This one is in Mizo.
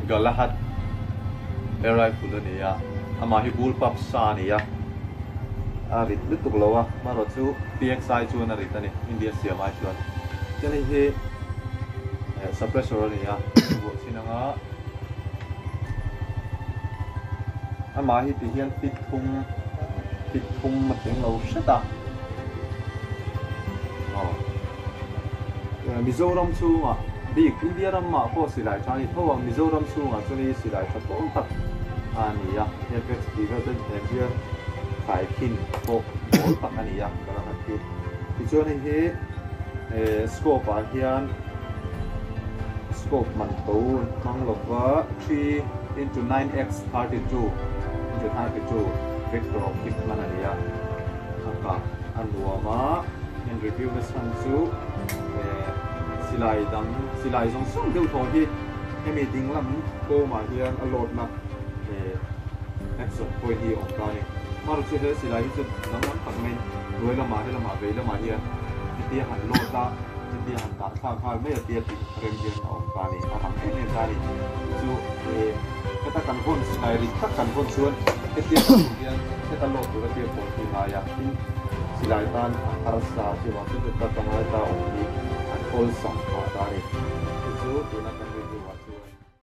Galahad air rifle a ni a, amah hi bullpup sa a ni a, a rit lutuk lo a, amaherawh chu PXI chuan a rit a ni, India siam ai chuan. Chuan hei hi suppressor a ni a, vuah chhin anga amah hi ti hian fit thum fit thum a tling lo hret a, aw. Mizoram chhungah bik India ramah pawh silai tha a ni tho a, Mizoram chhungah chuan i silai tha pawl tak a ni a, Apex tih vel te nen hian thaikhin pawh pawl tak a ni a ka la han ti. Tichuan hei hi scope ah hian scope man to hmang lova 3 x 32 into 32 vector optic hman a ni a, a kah a nuam a. In review na chhan chu silai dang silai zawng zawng deuh thaw hi hemi ding lam kawmah hian a load na action point hi a awm ta a ni. Amaherawh chu he silai hi chu danglam tak mai hnuai lamah helamah vei lamah hian hetia han load a hetia han dah thlak nghal mai a tia tih rem hian a awm ta a ni a rang em em ta a ni. Chu heta kan vawn silai rit tak kan vawn chuan hetia kan hmuh hian heta load tur a tia pawl hi ngai a tin Silai tan a harsa chuvang chu heta pangai ta awm hi an awlsam phah ta a ni. Chu chu tuna kan.